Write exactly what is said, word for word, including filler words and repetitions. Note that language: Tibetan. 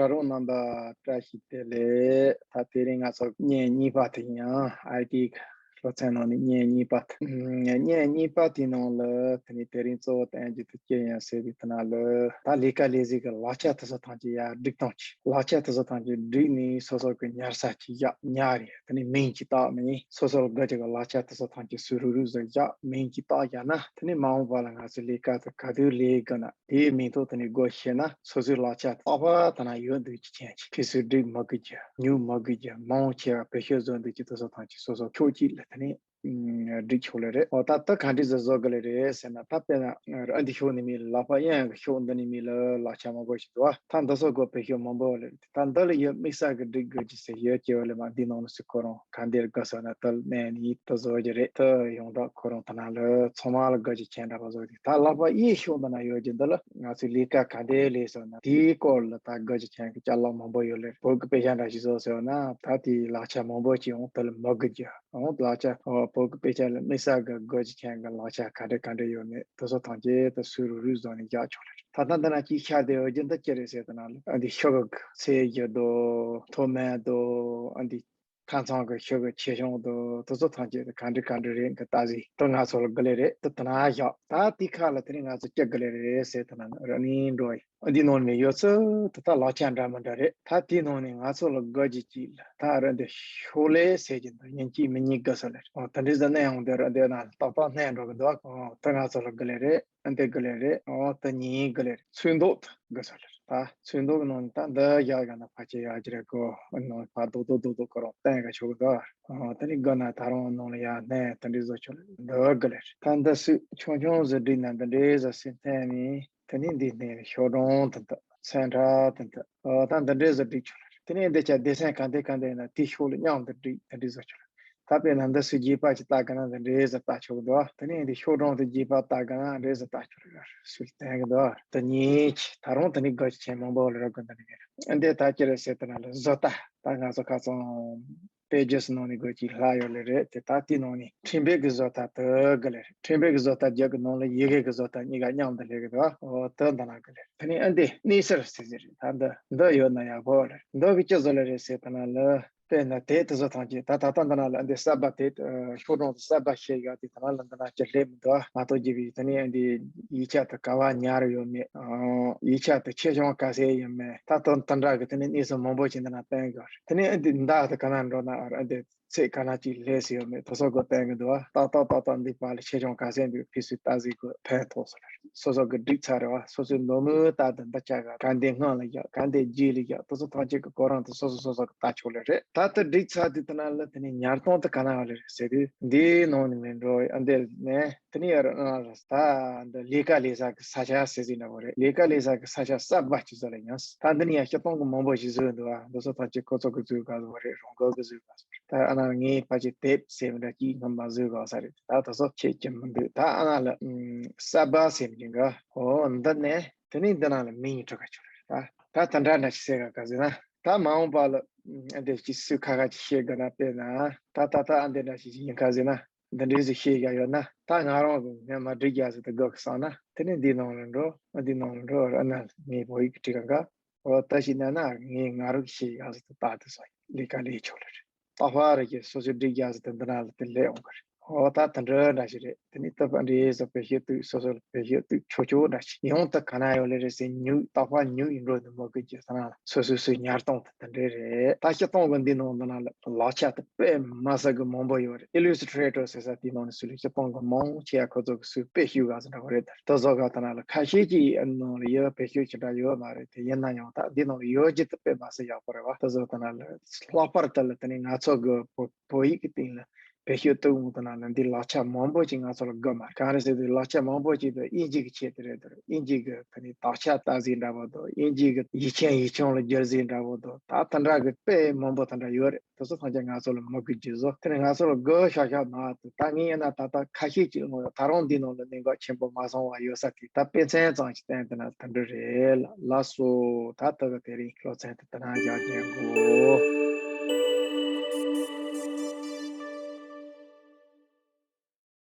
བཀྲ་རོགས་རྣམ་པ་བཀྲ་ཤིས་བདེ་ལེགས། ད་དེ་རིང་ང་ཚོ་བརྙན་གཉིས་པ་དེ་ཡིན། ཨའི་ཊི་སློབ་ཚན་ནང་ནས་བརྙན་གཉིས་པ་དེ། ཨམ། བརྙན་གཉིས་པ་དེའི་ནང་ལ་དེ་ནས་དེ་རིང་གཙོ་བོ་བསྟན་རྒྱུ་དེ་ཅི་ཡིན་ཟེར་བའི་དེ་ན་ལ། ད་ལས་ཀ་ལས་ཟིག་གི་ལག་ཆ་དེ་ཚོ་ཐམས་ཅད་ཡར་སྒྲིག་སྟངས་ཀྱི། ལག་ཆ་དེ་ཚོ་ཐམས་ཅད་སྒྲིག་ནས་སོ་སོ་གི་ཉར་ས་ཅིག་ཡག་ཉར་རེད། དེ་ནས་མིང་ཅིག་བཏགས་ནས། སོ་སོ་ལ་དགོས་ཀྱི་ལག་ཆ་དེ་ཚོ་ཐམས་ཅད་སུ་རུག་རུག་ཟིག་བཞག་མིང་ཅིག་བཏགས་བཞག་ན། དེ་ནས་མ་འོངས་པ་ལ་ང་ཚོས་ལས་ཀ་དེ་ག་དུས་ལས་དགོས་ན། དེའི་མིང་ཐོག་དེ་ནས་སྒོ་ཕྱེ་ན། སོ་སོའི་ལག་ཆ་རྟག་པར་དེ་ན་ཡོད་འདུག་ཅིག་མཁྱེན་ཅིག་ཕུན་སུམ་སྒྲིག་མི་དགོས་ཀྱི། ཉོ་མི་དགོས་ཀྱི། མང་ཆེ་བ་བེད་སྤྱོད་བཟོ་འདུག་ཅིག་དེ་ཚོ་ཐམས་ཅད་སོ་སོ་ཁྱོད་ཅིག་ལ་དེ་ནས་སྒྲིག་ཆོག་ལེ་རེད། འོ། ད་ད་ག་འདྲ་ཟིག་བཟོ་དགོས་ལེ་རེད་ཟེར་ན། ད་དཔེར་ན་ཨ་འདི་ཕྱོགས་ནས་མི་ལག་པ་གཡས་གཡོན་གི་ཕྱོགས་འདི་ནས་མི་ལ་ལག་ཆ་མང་པོ་ཞིག་འདུག་བ། ད་འདི་ཚོ་སྒོ་བེད་སྤྱོད་མང་པོ་ལེ་རེད། ད་འདི་ལ་ཡོད་དམིགས་བསལ་གི་སྒྲིག་དགོས་ཀྱི་ཟེར་ཡོད་ཀྱི་བ་ལེ། མ་འདི་ནང་ལ་སུ་ཁོ་རང་ག་འདིར་དགོས་སོང་ན་དེ་ལ་མནན་ནས་དེ་བཟོ་རྒྱུ་རེད། དེ་ཡོངས་གྲགས་ཁོ་རང་དེ་ན་ལ་ཚང་མ་ལ་དགོས་ཀྱི་མཁྱེན་འདྲ་པོ་བཟོ་རྒྱུ། ད་ལག་པ་གཡས་ཕྱོགས་འདི་ན་ཡོད་རྒྱུ་འདི་ལ་ང་ཚོས་ལས་ཀ་ག་འདྲ་ལས་སོང་ན་དེའི་སྐོར་ལ་ད་དགོས་ཀྱི་མཁྱེན་གི་ཅ་ལག་མང་པོ་ཡོད་ལེ་རེད། བོད་གི་དཔེ་ཆ་འདྲ་ཞིག་བཟོ་ཟེར་བ་ན། ད་དེའི་ལག་ཆ་མང་པོ་ཅིག་ཡོང་། དེ་ལ་མི་དགོས་ཀྱི། འོང་། ལག་ཆ། ཨོ། བོད་ཀྱི་དཔེ་ཆ་ལ་དམིགས་བསལ་གྱི་དགོས་ཀྱི་མཁན་གྱི་ལག་ཆ་ག་འདྲ་ག་འདྲ་ཡོད་མེད་དེ་ཚོ་ཐམས་ཅད་དུ་སུ་རུག་རུག་བཟོ་ནས་རྒྱག་ཆོག་ལེ་རེད། ད་ལྟ་འདི་ན་ཅིག་ཤར་བསྡད་ཡོད་རྒྱུ་འདི་ཅི་རེད་ཟེར་དུས་ན་ལ། ཨ་འདི་ཤོག་གུ་གི་ཚད་རྒྱུ་དོ། མཐོ་དམན་དོ། ཨ་འདི་ཁ་ཚང་གི་ཤོག་གུ་ཆེ་ཆུང་དོ། དེ་ཚོ་ཐམས་ཅད་དུ་ག་འདྲ་ག་འདྲ་རེད་གི་ལྟ་ཟིག་དེ་ང་ཚོ་ལ་དགོས་ལེ་རེད། དེ་དེ་ན་བཞག་ད་དེ་ཁ་ལ་དེ་རིང་ང་ཚོ་ཅི་དགོས་ལེ་རེད་ཟེར་དུས་ན་ལ། ར་ནི་འགྲོ་ཡི། འདི་ནང་ནས་ཡོད་ཚད་དེ་དག་ལག་ཆ་འདྲ་མི་འདྲ་རེད། ད་དེའི་ནང་ནས་ང་ཚོ་ལ་དགོས་རྒྱུ་ཅིག་ལ་ད་ར་འདི་ཤོག་ལེ་ཟེར་གྱི་འདུག་ཉིན་གཅིག་མི་གཉིས་དགོས་ས་ལེ་རེད། ཨོ། དེ་འདྲའི་ཟ་ནས་ཡང་འདི་ར་འདི་ན་ཏག་ཏག་སྣེ་འགྲོ་གི་འདུག་ཨོ། དེ་ང་ཚོ་ལ་དགོས་ལེ་རེད། ཨ་འདི་དགོས་ལེ་རེད། ཨོ། དེ་གཉིས་དགོས་ལེ་རེད། ཚོན་མདོག་དེ་དགོས་ས་ལེ་རེད། ད་ཚོན་མདོག་གི་ནང་ནས་ད་འདི་ཡག་ག་ན་ཕལ་ཆེར་ཡག་གི་རེད་གོ། ཨ་ནང་ཕར་རྡོག་རྡོག་རྡོག་རྡོག་ཁོ་རང་བསྟན་ག་ཆོག་གི་འདུག་ཨོ། དེ་ནས་དགོས་ན་ད་རུང་ནང་ལ་ཡར་སྣེ་དེ་འདྲའི་བཟོ་ཆོག་ལེ་རེད། འདི་དགོས་ལེ་རེད། ད་འདི་སུས་ཆུང་ཆུང་ཟིག་བསྒྲིགས་ན་འདི་འདྲའི་ཟིག་སུས་འཐེན་ནས། དེ་ནས་འདི་ནས་ཤོག་གྲངས་དེ་འདི། ཚན་ཁྲ་དེ་འདི། ཨོ། ད་འདི་འདྲའི་བཟོ་སྒྲིག་ཆོག་ལེ་རེད། དེ་ནས་འདི་ཆ་སྡེ་ཚན་ག་འདི་ག་འདི་ན་དེའི་ཤོག་ལ་མཉམ་དུ་སྒྲིག་དེ་འདྲའི་བཟོ་ཆོག་ལེ་རེད། ད་དཔེར་ན་འདི་སུ་རྒྱས་པ་ཅིག་ལྟ་དགོས་ན་འདི་འདྲའི་བཟོ་ལྟ་ཆོག་གི་འདུག་དེ་ནས་འདི་ཤོག་གྲངས་དེ་རྒྱས་པ་ལྟ་དགོས་ན་འདི་འདྲའི་བཟོ་ལྟ་ཆོག་ལེ་རེད། སུས་བསྟན་གི་འདུག་དེ་གཉིས་ཆེ། ད་རུང་དེ་ནས་དགོས་ཆེ་མང་པོ་ལ་རག་གི་འདི་ནས་རེད། འདི་ད་ཅི་རེད་ཟེར་དུས་ན་ལ་བཟོ་ལྟ། ད་ང་ཚོ་ཁ་སང་དཔེ་རྒྱུད་ནང་ནས་དགོས་ཀྱི་ལྷག་ཡོད་ལེ་རེད། དེ་ད་དེའི་ནང་ནས་འཕྲིན་བུ་གི་བཟོ་ལྟ་དེ་དགོས་ལེ་རེད། འཕྲིན་བུ་གི་བཟོ་ལྟ་རྒྱུད་གི་ནང་ལ་ཡི་གེ་གི་བཟོ་ལྟ་གཉིས་ཀ་མཉམ་དུ་སླེབས་གི་འདུག་ཨོ། དེ་འདི་ན་དགོས་ལེ་རེད། དེ་ནས་ཨ་འདི་གནས་ཚུལ་ཟེར་ཟེར་རེད། ད་འདི་འདི་ཡོད་ན་ཡག་པོ་ལེ་རེད། འདི་གི་ཅི་བཟོ་ལེ་རེད་ཟེར་དུས་ན་ལ། དཔེར་ན་དེབ་དེ་ཚོ་ཐམས་ཅད་ད་ད་ལྟ་འདི་ན་ལ་ཨ་འདི་གསར་པ་དེབ། ཤོག་གྲངས་དེ་གསར་པ་ཤེས་ཡག་དེ་དེ་ན་ལ་འདི་ན་ཅི་སླེབས་མི་འདུག་མ་གཏོགས་རྒྱུ་བའི་དེ་ནས་ཨ་འདི་ཡིག་ཆ་དེ་ག་བ་ཉར་ཡོད་མེད། ཨང་། ཡིག་ཆ་དེ་ཆེ་ཆུང་ག་ཚད་ཡོད་མེད། ད་དོན་དེ་འདྲ་གི་དེ་ནས་གནས་ཚུལ་མང་པོ་ཞིག་འདི་ན་སྟོན་གི་རེད། དེ་ནས་ཨ་འདི་མདའ་དེ་ག་ན་འགྲོ་ན་ཨ་འདི་ཚད་ག་ན་ཅིག་སླེབས་ཡོད་མེད་དེ་ཚོ་གོ་སྟོན་གི་འདུག་ཏག་ཏག་ཏག་ཏག་འདི་བར་ལ་ཆེ་ཆུང་ག་ཚད་འདུག་ཕུན་སུམ་ཚོགས་ས་གི་ཕན་ཐོགས་སོང་ལེ་རེད། སོ་སོ་གི་སྒྲིག་ཚར་རེད་བ། སོ་སོའི་ནོར་མུ་ལྟར་དུ་འདི་ཆ་ག་ག་འདི་སྔོན་ལ་བཞག་ག་འདི་རྗེས་ལ་བཞག་དེ་ཚོ་ཐམས་ཅད་ཀྱི་གོ་རིམ་དེ་སོ་སོ་སོ་སོ་གི་ལྟ་ཆོག་ལེ་རེད། ད་ལྟ་སྒྲིག་ཚར་དུས་དེ་ན་ལ་དེ་ནས་ཉར་སྟངས་དེ་ག་ན་ཡོད་ལེ་རེད་ཟེར་དུས་འདིའི་ནང་ནས་མི་འགྲོ་ཨ་འདི་ནས་དེ་ནས་ཡར་ཨ་ལ་ད་འདི་ལས་ཀ་ལས་ས་གི་ས་ཆ་ཟེར་ཟིན་འདྲ་བོ་རེད། ལས་ཀ་ལས་ས་གི་ས་ཆ་གསར་པ་ཅིག་བཟོ་ལེ་ཡང་ད་འདི་ནས་ཡང་སྤྱིར་བཏང་གི་མང་པོ་ཞིག་བཟོས་འདུག་ཨ་འདི་ཚོ་ཐམས་ཅད་ཁོ་ཚོ་གི་བཟོས་ག་བཟོ་རེད། རང་གི་གི་བཟོས་ག་བཟོ་རེད། ད་ཨ་ན་ངས་ཕལ་ཆེར་དེབ་ཟེར་མི་འདྲ་ཅིག་སྔོན་མ་བཟོས་ག་ས་རེད། ད་དེ་ཚོ་ཁྱད་ཀྱི་མི་འདུག་ད་ཨ་ན་ལ་ཨུམ་གསར་པ་ཟེར་མི་འདྲ་ག་ཨོ་འདི་ནས། དེ་ནས་འདི་ནང་ལ་མིང་འབྲི་ག་ཆོག་རེད། ད་ད་དེ་འདྲ་འདྲ་ཞིག་ཟེར་ག་ག་ཟེར་ན། ད་མ་འོངས་པ་ལ་ཨ་འདི་ཅིག་སུས་ཁ་ཁ་ཅིག་བཤད་དགོས་ན། དཔེར་ན་ད་ད་ད་ཨ་འདི་འདྲ་ཞིག་ཡིན་ག་ཟེར་ན། འདི་འདྲའི་ཟིག་བཤད་ཡ་ཡོད་ན། ད་ང་རང་གི་ངས་མ་འབྲི་རྒྱ་ཟིག་ད་དགོས་གི་བསམ་ན། དེ་ནས་འདི་ནང་ལ་འགྲོ། ཨ་འདི་ནང་ལ་འགྲོ་ཨ་ན་ངས་བོད་ཡིག་བྲིས་ག་འོ་ད་ཞིག་ན་ན་ངས་ང་རང་གི་བཤད་ཡ་ཟིག་ད་ད་དེ་སོང་ལས་ཀ་ལས་ཆོག་ལེ་རེད། ཏག་ཏག་རེད་ཀྱི་སོ་སོའི་སྒྲིག་རྒྱག་ཟེར་དེ་འདི་ན་ལ་དེ་སླེབས་འོང་གི་རེད། འོ་ད་དེ་འདྲ་འདྲ་ཞིག་རེད། དེ་ནས་ཏག་ཏག་འདྲ་ཟེར་བེད་སྤྱོད་བཏུག་སོ་སོ་ལ་བེད་སྤྱོད་བཏུག་ཆོག་ཆོག་འདྲ་ཞིག་ཡང་ད་ག་ན་ཡོད་ལེ་རེད་ཟེར་ཉུག་ཏག་ཏག་ཉུག་ཡིན་འགྲོ་འདུག་མོ་གི་ཀྱི་ས་ན་ལ་སོ་སོ་སོའི་ཉར་སྟངས་དེ་དེ་འདྲ་རེད། ད་སྤྱིར་བཏང་གི་འདི་ནང་འདི་ན་ལ་ལག་ཆ་དེ་དཔེ་མ་སྲིད་གི་མང་པོ་ཡོད་རེད། ཨི་ལུ་སི་ཊི་རེ་ཊར་ཟེར་ས་དེའི་ནང་ནས་སུ་ལ་སྤྱིར་བཏང་གི་མང་ཆེ་བ་ཁོ་ཚོ་གི་སུས་དཔེ་ཞུ་ག་ཟེར་འདྲ་བོ་རེད། ད་དེ་བཟོ་ག་དེ་ན་ལ་ཁ་ཤས་ཀྱི་ནང་ལ་ཡོད་བེད་སྤྱོད་ཅི་འདྲ་ཡོད་མ་རེད། དེ་ཡིན་ན་ཡང་ད་འདི་ནང་ལ་ཡོད་རྒྱུ་དེ་དཔེ་མ་སྲིད་ཡག་པོ་རེད་བ། དེ་བཟོ་དེ་ན་ལ་ལྷག་པར་དུ་ལ་དེ་ནས་ང་ཚོ་གི་བོད་བོད་ཡིག་གི་སྟེང་ལ་བེད་སྤྱོད་བཏུག་འོང་དེ་ན་ལ་འདི་ལག་ཆ་མང་པོ་ཅིག་ང་ཚོ་ལ་དགོས་མ་རེད། གང་རེད་ཟེར་དུས་ལག་ཆ་མང་པོ་ཅིག་དེ་དབྱིན་ཇི་གི་ཆེད་དུ་རེད། དེ་དབྱིན་ཇི་གི་དེ་ནས་དག་ཆ་ལྟ་ཟིག་འདྲ་བོ་དང་དབྱིན་ཇི་གི་ཡིག་ཆེན་ཡིག་ཆུང་ལ་བསྒྱུར་ཟིག་འདྲ་བོ་དང་ད་དེ་འདྲ་གི་དཔེ་མང་པོ་དེ་འདྲ་ཡོད་རེད། དེ་ཚོ་ཐམས་ཅད་ང་ཚོ་ལ་མི་དགོས་རྒྱུ་བཟོ། དེ་ནས་ང་ཚོ་ལ་དགོས་ཤག་ཤག་མ་ཐུབ། ད་ངས་ཡིན་ན་ད་ལྟ་ཁ་ཤས་ཅིག་ངོ་ད་རུང་འདི་ནང་ལ་གནད་འགག་ཆེན་པོ་མ་སོང་བ་ཡོད་ས་དེ་ད་དཔེ་མཚོན་ཙམ་ཞིག་བསྟན་དེ་ན་དེ་འདྲ་རེད། ལགས་སོ། ད་ལྟ་གི་དེ་རིང་སློབ་ཚན་དེ་དེ་ན་རྒྱག་རྒྱག་དགོས།